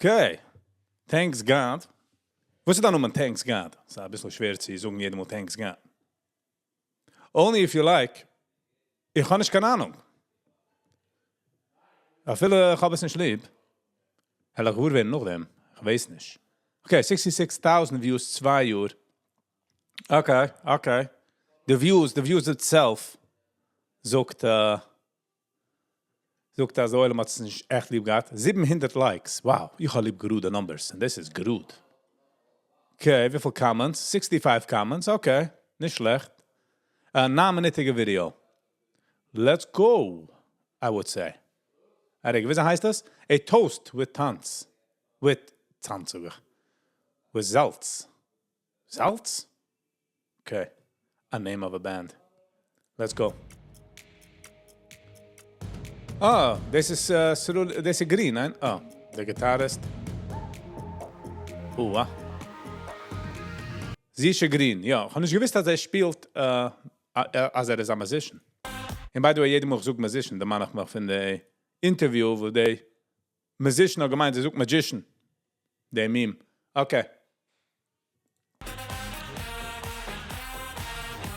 Okay. Thanks God. וואס איז דיין נאמען Thanks God? ס'איז אביסל שווער צו זאגן יעדע מאל Thanks God. Only if you like. איך האב נישט קיין אהנונג. אפילו איך האב עס נישט ליב. העל איך געוואר ווערן נאכדעם. איך ווייס נישט. Okay, 66 טויזנט views צוויי יאר. Okay, okay. די views, די views itself זאגט זאגט אז די עולם האט עס נישט עכט ליב געהאט. 700 likes. Wow, איך האב ליב גראדע numbers. און דאס איז גראד. Okay, וויפיל comments? 65 comments, okay. נישט שלעכט. א ניין מינוטיגע ווידיאו. Let's go, I would say. א רגע, וויאזוי הייסט עס? A toast with טאנץ. With טאנץ זאג איך. With זאלץ. זאלץ? Okay. A name of a band. Let's go. אה, דאס איז סרול, דאס איז גרין, ניין? אה, דער guitarist. אוה. זישע גרין, יא. איך האב נישט געוואוסט אז ער שפילט, אז ער איז א musician. און by the way, יעדע מאל איך זאג musician, דערמאן איך מיך פון די interview, וואו די musician האט געמיינט, זי זאגט magician. די meme. Okay.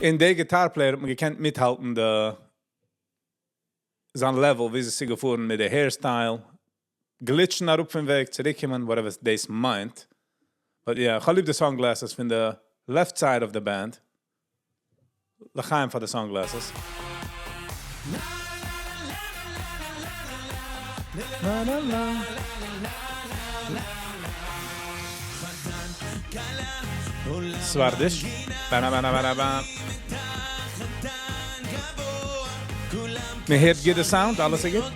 און די guitar player האט מען געקענט מיטהאלטן די זיין level, ווי עס איז געפארן מיט די hairstyle, גליטשן אראפ פון וועג, צוריקקומען, whatever דאס מיינט. But yeah, איך האב ליב די sunglasses פון די left side of the band. לחיים פאר די sunglasses. ספרדיש. מען הערט גוט די sound? אלעס איז גוט?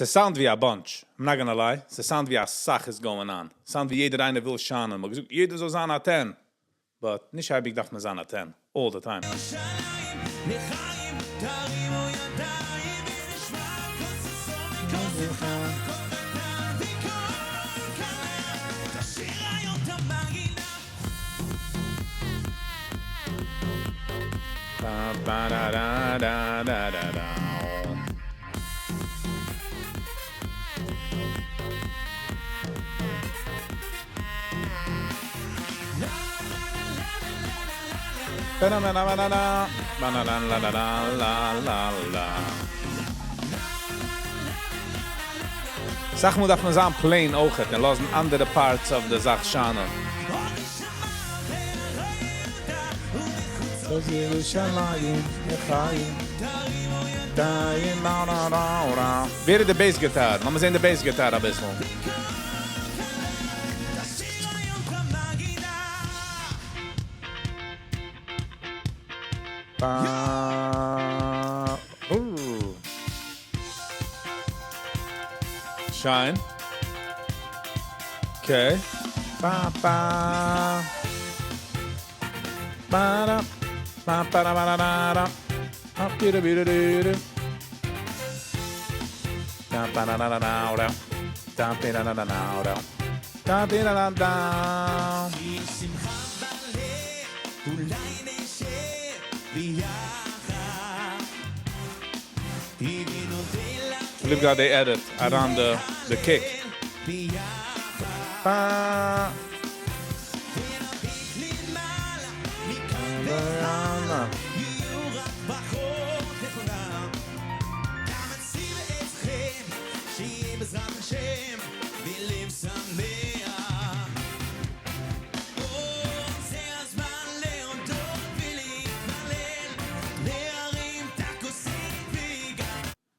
ס'sound ווי א bunch, I'm not gonna lie, ס'sound ווי אסאך איז going on, sound ווי יעדער איינער וויל שיינען, מ'האט געזאגט יעדער זאל זיין א 10, but נישט אייביג דארף מען זיין א 10, all the time. סאך מאל דארף מען זיין plain אויכעט און לאזן אנדערע parts of די זאך שיינען. ווער איז די bass guitar? לאמיר זען די bass guitar אביסל. שיין. Okay. בא בא. בא דא. בא בא דא בא דא דא. אפ די די די די די. דא בא דא דא דא דא. דא די דא דא דא דא. דא די דא דא דא. ליב געהאט די edit אריין די די kick.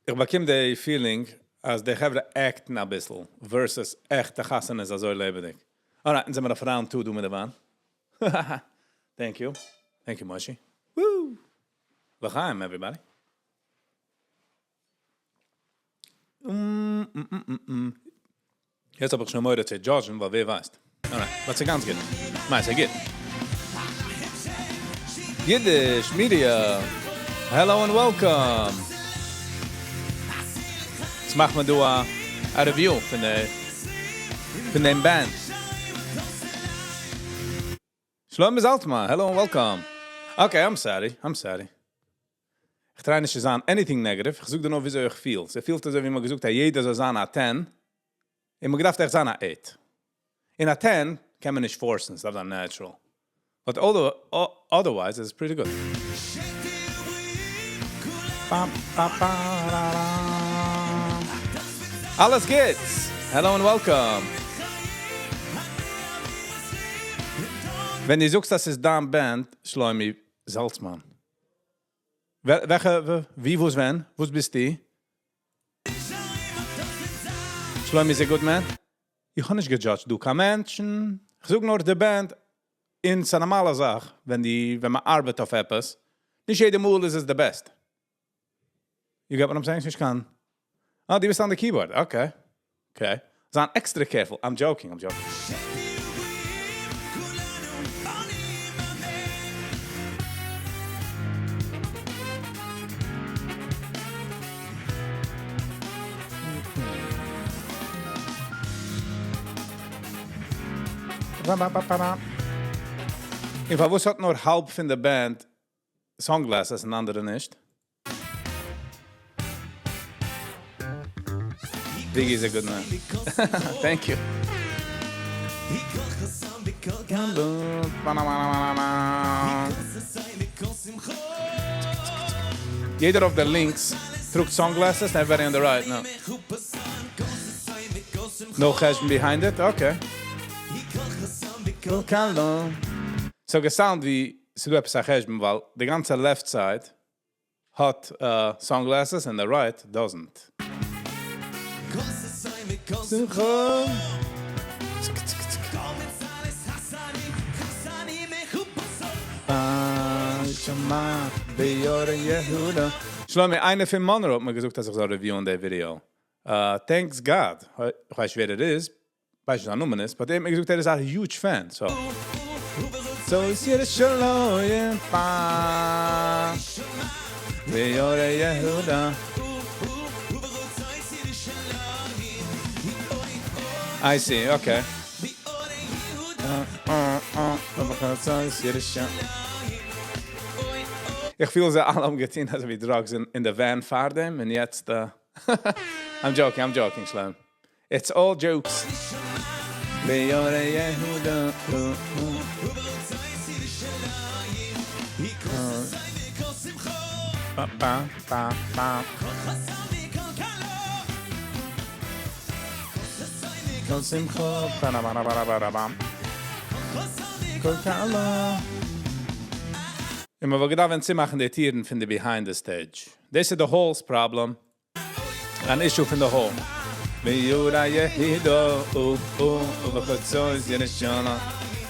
איך באקום די feeling אז די חברה act ן אביסל versus עכטע חתונה איז אזוי לעבעדיג. Alright, אונז זעמיר אויף round two דא מיט די וויין. Thank you. Thank you מושי. וואו! לחיים everybody. יעצט האב איך שוין מורא צו judge ן ווייל ווער ווייסט. Alright, but ס'איז גאנץ גוט. ניין, ס'איז גוט. Yiddish Media. Hello and welcome. יעצט מאכט מען דא א, א review פון, די, פון דעם band. Shlomo Zaltman, hello and welcome. Okay, I'm sorry, I'm sorry. איך try נישט צו זיין anything negative. איך זאג דיר נאר וויאזוי איך feel. ס'פילט אזוי ווי מ'האט געזאגט, יעדער זאל זיין א 10. און מ'געדארפט עכט זיין א 8. און א 10 קען מען נישט force ן, ס'דארף זיין natural. But otherwise, it's pretty good. Ba, ba, ba, ra, ra. אלעס גוטס. Hello and welcome. ווען דו זאגסט, דאס איז דיין band, Shlomi Zaltzman. וועלכע, ווי, וואס, ווען? וואס ביסטו? Shlomi is a good man. איך האב נישט גע judge ט, דא קיין מענטשן. איך זאג נאר די band אין ס'איז א נארמאלע זאך, ווען די, ווען מען ארבעט אויף עפעס. נישט יעדע מאל איז עס the best. You get what I'm saying? נישט קיין. Ah, דו ביסט on the keyboard. Okay. Okay. זיין extra careful. I'm joking, I'm joking. און פארוואס האט נאר האלב פון די band sunglasses און אנדערע נישט? Biggie is a good man. Thank you. יעדער אויף די לינקס טראגט sunglasses, everybody on the right, no. No חשבון behind it? Okay. So גע sound ווי ס'דא עפעס א חשבון, ווייל די גאנצע left side האט sunglasses and the right doesn't. שמחה. צק, צק, צק. שמע ביאור יהודה. שלומי, איינער פון Monroe האט מיר געזאגט, אז איך זאל review ן די video. Thanks God. איך ווייס נישט ווער ער איז. ווייס נישט זיין נאמען איז, but ער האט מיר געזאגט, ער איז א huge fan. So. So איז ירושלים פא. ביאור יהודה. I see, okay. ירושלים. איך feel זיי אלע האבן געטון אזוי ווי drugs אין די van פאר דעם און יעצט I'm joking, I'm joking, Shlomo. It's all jokes. ביאור יהודה. Ba, ba, ba, ba. כל שמחה, ba, ba, ba, ba, ba, ba. כל כלה. און מ'וואלט געדארפט ווען צומאכן די טירן פון די behind the stage. This is the hall's problem. An issue פון the hall. ביאור יהודה, ובחצות ירושלים.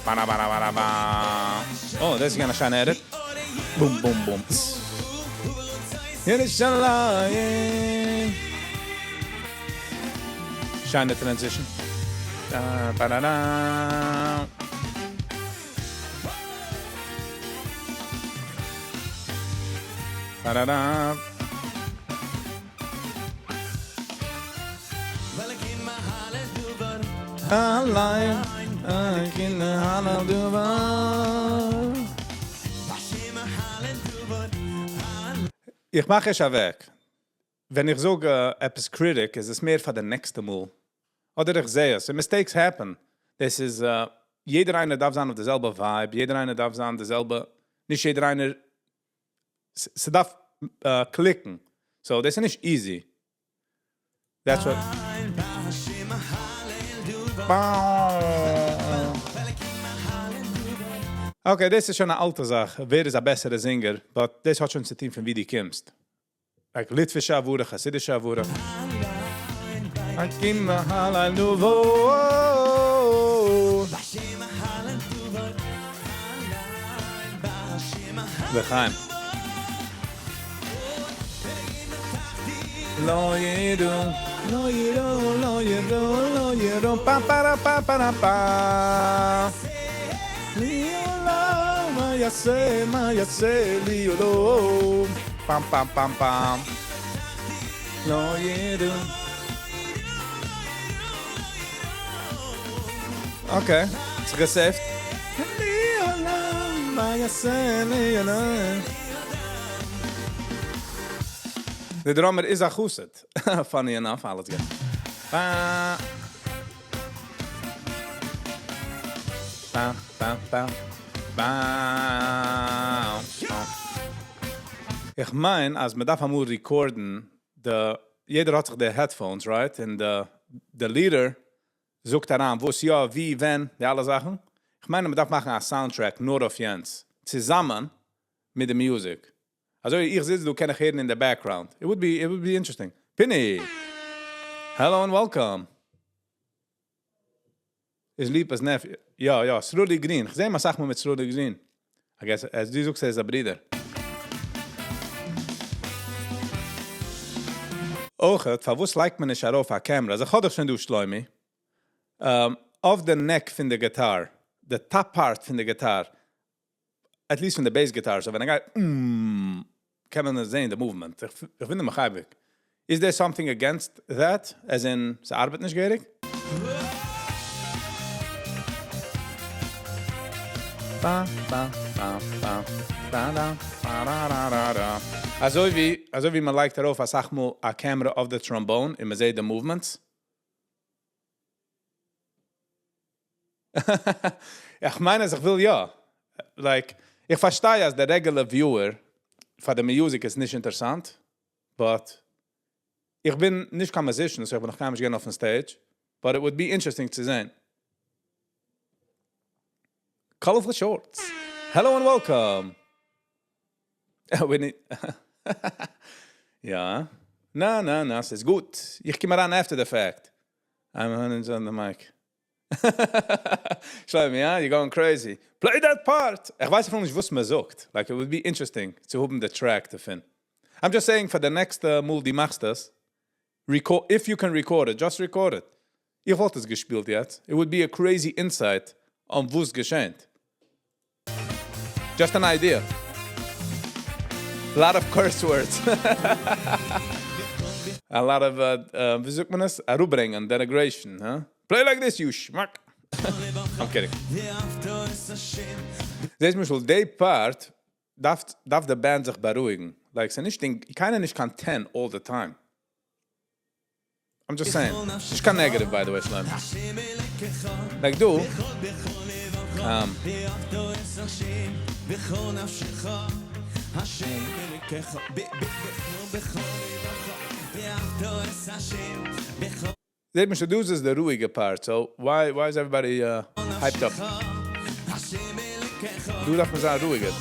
Ba, ba, ba, ba, ba. Oh, this is gonna shine edit. Boom, boom, boom. ירושלים. Shine the transition. Da, ba, da, da. Ba, da, da. Allein, in הלל דבר. איך מאך עס אוועק. ווען איך זאג עפעס critic, איז עס מער פאר די נעקסטע מאל. אדער איך זע עס. Mistakes happen. דאס איז, יעדער איינער דארף זיין אויף די זעלבע vibe, יעדער איינער דארף זיין די זעלבע, נישט יעדער איינער, ס'דארף click ן. So, דאס איז נישט easy. That's what. Bow. Okay, דאס איז שוין אן אלטע זאך. ווער איז א בעסערע singer? But דאס האט שוין צו טון פון וואו דו קומסט. Like ליטווישע הברה, חסידישע הברה. הקים הלל נובו. לחיים. לא ידעו, לא ידעו, לא ידעו, לא ידעו, pa pa ra pa pa ra pa. לעולם יעשה מה יעשה לי עולם פאם פאם פאם פאם לא ידעו okay, זיך גע save ט. לי עולם מה יעשה לי עולם. די drummer איז א חסיד. Funny enough, אלעס גוט. פא. פא פא פא פא. איך מיין אז מען דארף אמאל record ן די, יעדער האט זיך די headphones, right? און די די leader זאגט אריין וואס יא, ווי, ווען, די אלע זאכן. איך מיין אז מען דארף מאכן א soundtrack נאר אויף יענץ, צוזאמען מיט די music. אזוי איך זיץ דא קען איך הערן אין די background. It would be, it would be interesting. פיני! Hello and welcome! איז ליפא'ס nephew? יא יא, סרולי גרין. כ'זעה אים אסאך מאל מיט סרולי גרין. I guess אז דו זאגסט ער איז א ברודער. אויכעט, פארוואס לייגט מען נישט ארויף א קעמרע? אז איך האב דאך שוין דא שלומי. אויף די neck פון די גיטאר, די top part פון די גיטאר, at least פון די bass guitar, so ווען ער גייט אםםם קען מען זעהן די movement, איך וואונדער מיך אייביג, is there something against that, as in ס'ארבעט נישט געהעריג? אזוי ווי אזוי ווי מ'לייגט ארויף אסאך מאל א קעמרע אויף די trombone און מ'זעהט די movements. איך מיין אז איך וויל יא. Like, איך פארשטיי אז די regular viewer פאר די music איז נישט אינטערסאנט, but איך בין נישט קיין musician so איך בין נאך קיינמאל נישט געווען אויפן stage, but it would be interesting צו זען. Colorful shorts. Hello and welcome! יא. נא נא נא ס'איז גוט. איך קום אריין after the fact. I'm on the mic. שלומי, אה? You going crazy. Play that part! איך ווייס אפילו נישט וואס מען זאגט. Like it would be interesting צו האבן די track דערפון. I'm just saying פאר די נעקסטע מאל דו מאכסט עס, if you can record it, just record it. איך וואלט עס געשפילט יעצט. It would be a crazy insight on וואס געשענט. Just an idea. Lot of curse words. A lot of ווי זאגט מען עס? אראפברענגען, denigration, הא? Play like this you schmuck! I'm kidding. זעהסט למשל די part דארף דארף די band זיך בארואיגן. Like ס'איז נישט קיינער נישט קיין ten all the time. I'm just saying. נישט קיין negative by the way שלומי. Like דא. זעהט מען שוין דא איז די רואיגע part, so why why is everybody hyped up? דא דארף מען זיין רואיגער.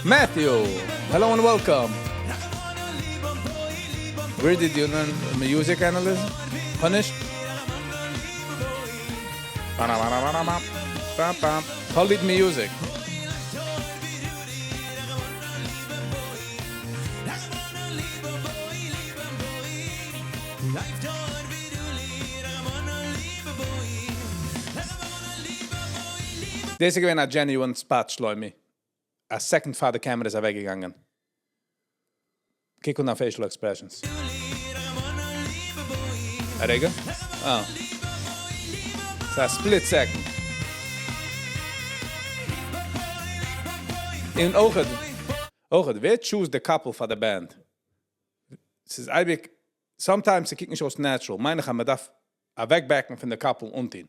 Matthew! Hello and welcome! Where did you learn music analysis? כ'האב נישט. כ'האב ליב music. דאס איז געווען א genuine spot שלומי. א second פאר די קעמערע איז אוועקגעגאנגען. קוק אן דיין facial expressions. א רגע. אה. ס'איז א split second. און אויכעט, אויכעט, ווער choose די couple פאר די band? ס'איז אייביג, sometimes ס'קוקט נישט אויס natural, מיין איך אז מ'דארף אוועקבעקן פון די couple אנטון.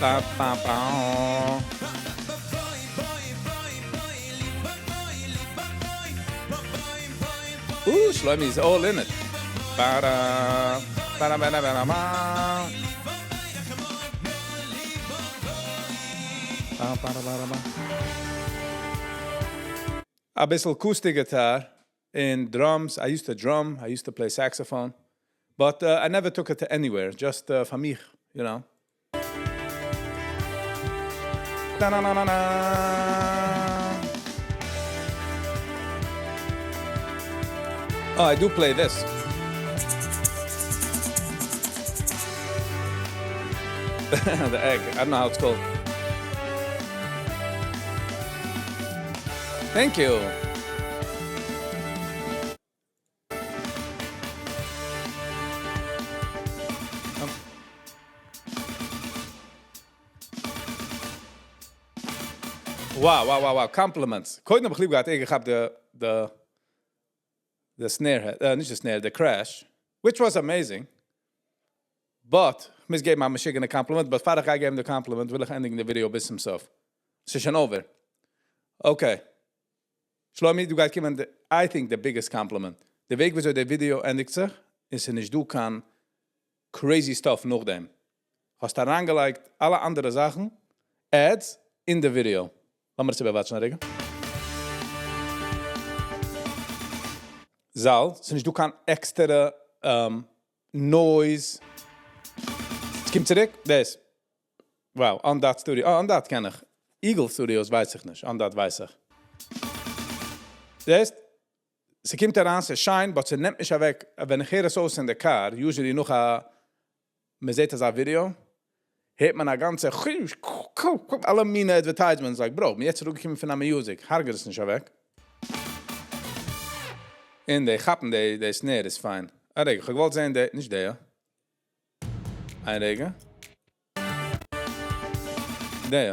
אה, שלומי איז all in it. אביסל acoustic guitar און drums, I used to drum, I used to play saxophone, but I never took it to anywhere, just פאר מיך, you know. Oh, I do play this. The egg. I don't know how it's called. Thank you. Wow, wow, wow, wow, compliments. קודם האב איך ליב געהאט, ער געכאפט די, די, די snare, נישט די snare, די crash, which was amazing. But, איך מוז געבן א משוגענע compliment, but פאר איך גיי געבן די compliment, וויל איך ענדיגן די ווידיאו ביז צום סוף. ס'איז שוין over. Okay. שלומי, דו גייסט קומען, I think the biggest compliment. די וועג וויאזוי די ווידיאו ענדיגט זיך, איז ס'איז נישט דא קיין crazy stuff נאכדעם. האסט אריינגעלייגט אלע אנדערע זאכן, ads, אין די ווידיאו. לאמיר עס איבערוואטשן א רגע. זאל, ס'איז נישט דא קיין עקסטערע noise. עס קומט צוריק, דאס. Wow, Undark Studio. אה, Undark קען איך. Eagle Studios ווייס איך נישט. Undark ווייס איך. זעסט? ס'קומט אריין, ס'איז שיין, but ס'נעמט נישט אוועק, ווען איך הער עס אויס אין די car, usually נאך א, מ'זעט אזא ווידיאו, הערט מען א גאנצע אלע מיני advertisements, like bro, מיר יעצט אראפגעקומען פון א music, הרג'ע עס נישט אוועק. און די כאפן די די snare איז פיין. א רגע, איך האב געוואלט זען די, נישט די, איין רגע. די.